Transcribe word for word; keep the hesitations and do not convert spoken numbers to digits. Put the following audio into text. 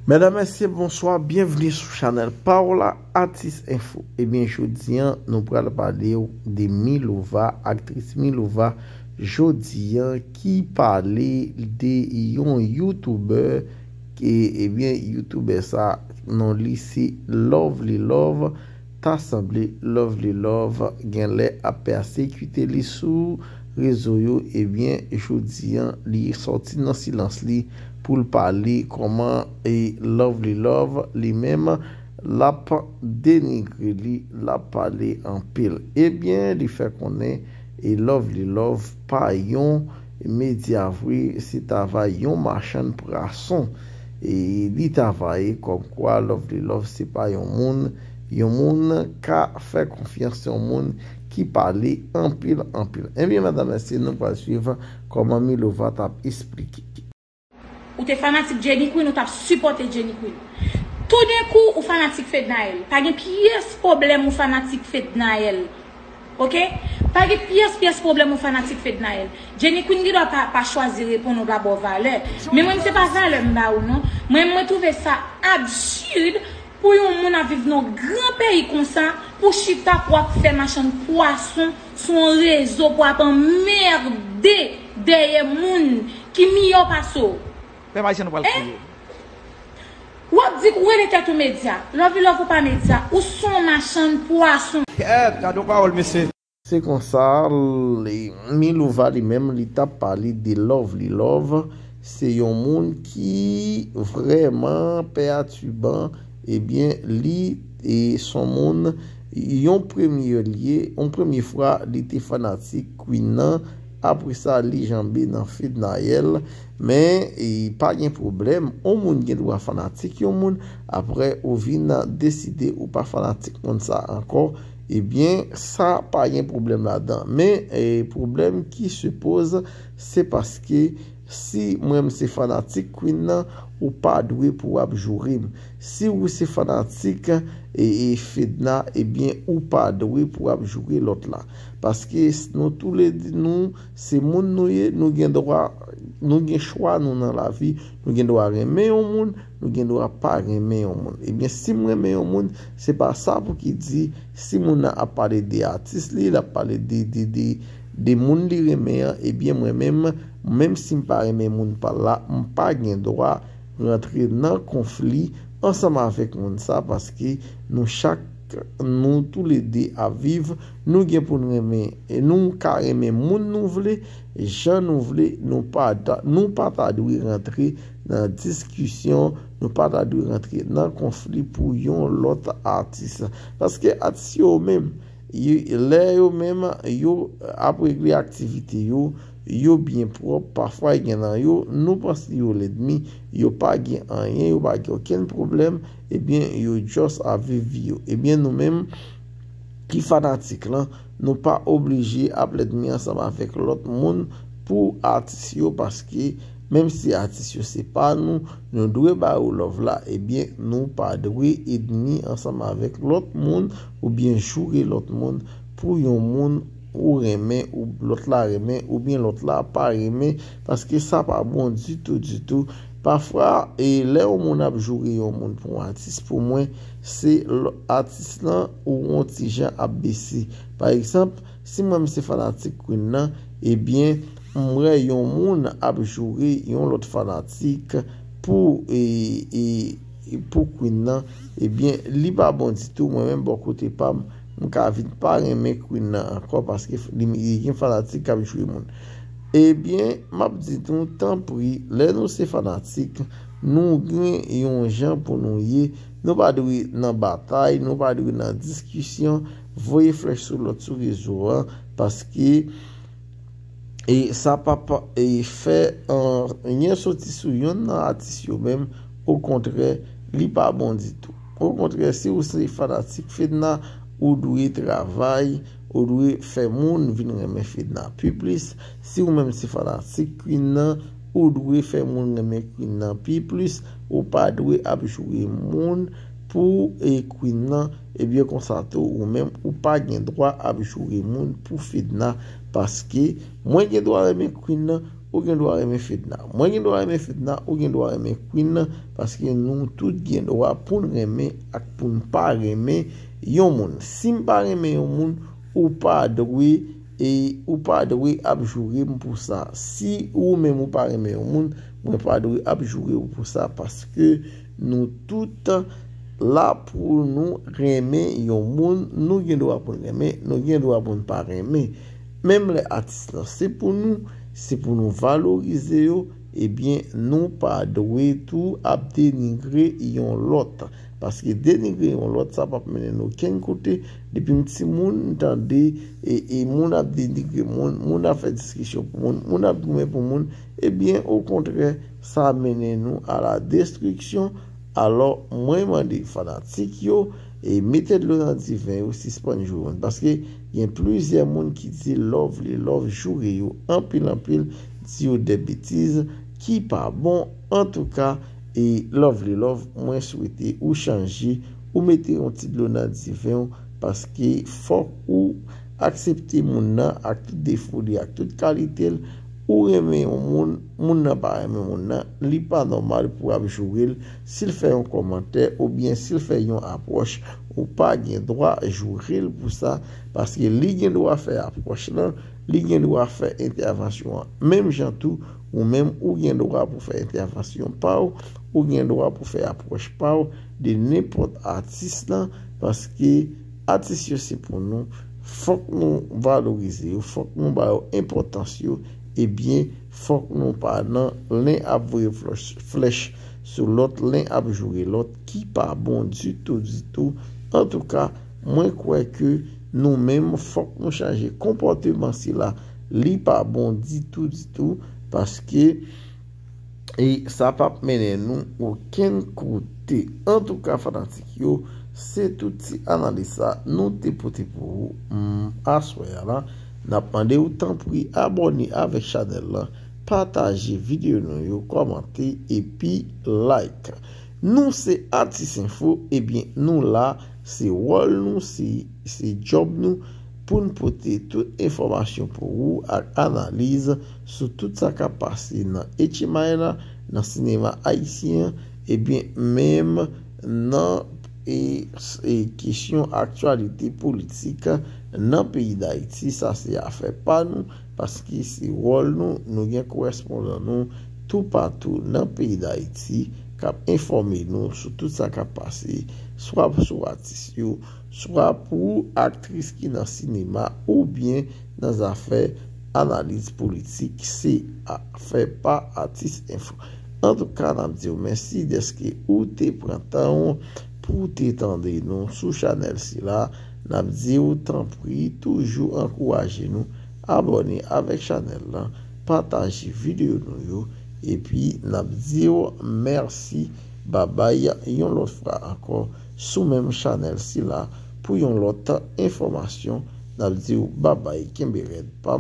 Medam, mesye, bonswa, byenvni sou chanèl pa w la, Atis Enfo. Ebyen, jodi a, nou pral pale w de Milova, aktris Milova. Jodi a, ki pale de yon youtubè, ke, ebyen, youtubè sa, non li se Lovely Love. Ta sanble Lovely Love genlè ap pèsekite li sou rezo yo, ebyen, jodi a, li sòti nan silans li pou l pale kòman e Lovely Love li menm l ap denigre li, l ap pale anpil. Ebyen, li fè konnen e Lovely Love pa yon medya vre, se travay yon machann pwason. E li travay kòmkwa Lovely Love se pa yon moun, yon moun ka fè konfyans, yon moun ki pale anpil, anpil. Ebyen, medam, mesye, nou pral swiv kòman Milova t ap esplike. Ou te fanatik Jenny Queen, ou t ap sipòte Jenny Queen. Toudenkou, ou fanatik Fednaelle. Pa gen pyès pwoblèm ou fanatik Fednaelle. Oke? Pa gen pyès, pyès pwoblèm ou fanatik Fednaelle. Jenny Queen gendwa pa, pa chwazi reponn ou, pa ba w valè. Men mwen, se pa valè m ba ou, non. Mwen, mwen twouve sa absid pou yon moun ap viv nan gran peyi konsa, pou chita pou ap fè machann pwason sou yon rezo pou ap anmède dèyè moun ki miyò pase w. Pè Maji, nou pral kriye. W ap di k ou rele tèt ou medya. Lovely Love, ou pa medya. Ou s on machann pwason. Kèt, gade yon pawòl, mesye. Se konsa, li, Milova li menm, li t ap pale de Lovely Love. Se yon moun ki vrèman pètiban. Ebyen, li e s on moun, yon premye lye, yon premye fwa, li te fanatik Queen nan. Apre sa, li janbe nan Fednaelle. Men, e, pa gen pwoblèm. On moun gen dwa fanatik yon moun, apre ou vin deside ou pa fanatik moun sa ankò. Ebyen, sa pa gen pwoblèm ladan. Men, e, pwoblèm ki se poze, se paske si mwen m se fanatik Queen nan, ou pa dwe pou w ap joure m. Si ou se fanatik e, e Fedna, ebyen, ou pa dwe pou w ap joure lòt la. Paske s- nou toulede, nou, se moun nou ye, nou gen dwa, nou gen chwa nou nan lavi, nou gen dwa renmen yon moun, nou gen dwa pa renmen yon moun. Ebyen, si m renmen yon moun, se pa sa pou ki di, si moun nan ap pale de atis li, l ap pale de, de, de, de moun li renmen an, ebyen, mwen menm, menm si m pa renmen moun pa l la, m pa gen dwa rantre nan konfli ansanm avèk moun sa, paske nou chak, nou toulede ap viv, nou gen pou n renmen, e nou ka renmen moun nou vle, jan nou vle, nou pa ta, nou pa ta dwe rantre nan diskisyon, nou pa ta dwe rantre nan konfli pou yon lòt atis. Paske atis yo menm, yo, lè yo menm, yo ap regle aktivite yo, yo byen pwòp, pafwa gen nan yo, nou panse yo lènmi, yo pa gen anyen, yo pa gen okenn pwoblèm, ebyen, yo just ap viv vi yo. Ebyen, nou menm ki fanatik lan, nou pa oblije ap lènmi ansanm avèk lòt moun pou atis yo, paske menm si atis yo se pa nou, nou dwe ba yo love la, ebyen, nou pa dwe ènmi ansanm avèk lòt moun oubyen joure lòt moun pou yon moun ou renmen, ou lòt la renmen, oubyen lòt la pa renmen, paske sa pa bon ditou, ditou. Pafwa, e lè yon moun ap joure yon moun pou yon atis, pou mwen, se l- atis lan ou yon ti jan ap bese. Pa egzanp, si mwen m se fanatik Queen nan, ebyen, m wè yon moun ap joure yon lòt fanatik pou, e, e, e pou Queen nan, ebyen, li pa bon ditou. Mwen menm, bò kote pa m, m ka vin pa renmen Queen nan ankò, paske f- li, li gen fanatik k ap joure moun. Ebyen, m ap di nou, tanpri, lè nou se fanatik, nou gen yon jan pou nou ye. Nou pa dwe nan batay, nou pa dwe nan diskisyon, voye flèch sou lòt sou rezo a, paske e sa p ap, e, fè, e, anyen soti sou yonn nan atis yo menm. Okontrè, li pa bon ditou. Okontrè, si ou se fanatik Fedna, ou dwe travay, ou dwe fè moun vin renmen Fedna pi plis. Si ou menm se fanatik Queen nan, ou dwe fè moun renmen Queen nan pi plis. Ou pa dwe ap joure moun pou, e, Queen nan. Ebyen, konsa tou, ou menm, ou pa gen dwa ap joure moun pou Fedna, paske mwen gen dwa renmen Queen nan, Ou gen dwa renmen Fedna. Mwen gen dwa renmen Fedna, ou gen dwa renmen Queen, paske nou tout gen dwa pou n renmen ak pou n pa renmen yon moun. Si m pa renmen yon moun, ou pa dwe, e ou pa dwe ap joure m pou sa. Si ou menm ou pa renmen yon moun, mwen pa dwe ap joure w pou sa, paske nou tout la pou nou renmen yon moun, nou gen dwa pou n renmen, nou gen dwa pou n pa renmen. Menm lè atis lan se pou nou, se pou nou valorize yo, ebyen, nou pa dwe tou ap denigre yon lòt. Paske denigre yon lòt, sa p ap mennen n okenn kote. Depi m timoun, m tande e, e moun ap denigre moun, moun ap fè diskisyon pou moun, moun ap goumen pou moun, ebyen, okontrè, sa mennen nou a la destriksyon. Alò, mwen mande fanatik yo, e mete dlo nan diven yo, sispann joure moun. Paske gen plizyè moun ki di Lovely Love joure yo anpil, anpil, di yo de betiz ki pa bon. Antouka, e Lovely Love, mwen swete ou chanje, ou mete yon ti dlo nan diven w, paske fòk ou aksepte moun nan ak tout defo li, ak tout kalite l. Ou renmen yon moun, moun nan pa renmen moun nan, li pa nòmal pou w ap joure l. Si l fè yon kòmantè oubyen si l fè yon apwòch, ou pa gen dwa joure l pou sa, paske li gen dwa fè apwòch lan, li gen dwa fè entèvansyon an menm jan tou, ou menm ou gen dwa pou fè entèvansyon pa w, ou gen dwa pou fè apwòch pa w de nenpòt atis lan, paske atis yo se pou nou. Fòk nou valorize yo, fòk nou ba yo enpòtans yo, ebyen, fòk nou pa nan len ap voye flèch, flèch sou lòt, len ap joure lòt, ki pa bon ditou, ditou. Antouka, mwen kwè ke nou menm, fòk nou chanje konpòteman sila, li pa bon ditou, ditou, paske e sa p ap mennen nou okenn kote. Antouka, fanatik yo, se tout ti analiz sa nou te pote pou ou, mm, aswè a la. N ap mande w tanpri abòne avèk chanèl lan, pataje videyo nou yo, kòmante epi like. Nou se Atis Enfo, ebyen, nou la, se wòl nou, se, se djòb nou, pou n pote tout enfòmasyon pou ou ak analiz sou tout sa k ap pase nan H M I la, nan sinema ayisyen an, ebyen, menm nan, e, e, kesyon aktyalite politik nan peyi Dayiti, sa se afè pa nou, paske se wòl nou, nou gen korèspondan nou toupatou nan peyi Dayiti k ap enfòme nou sou tout sa k ap pase, swa sou atis yo, swa pou aktris ki nan sinema oubyen nan zafè analiz politik, se afè pa Atis Enfo. Antouka, n ap di w mèsi dèske ou te pran tan w pou w te tande nou sou chanèl sila. N ap di w tanpri, toujou ankouraje nou, abòne avèk chanèl lan, pataje videyo nou yo, epi n ap di w mèsi, babay, yon lòt fwa ankò, sou menm chanèl sila, pou yon lòt enfòmasyon. N ap di w babay, kenbe rèd, pa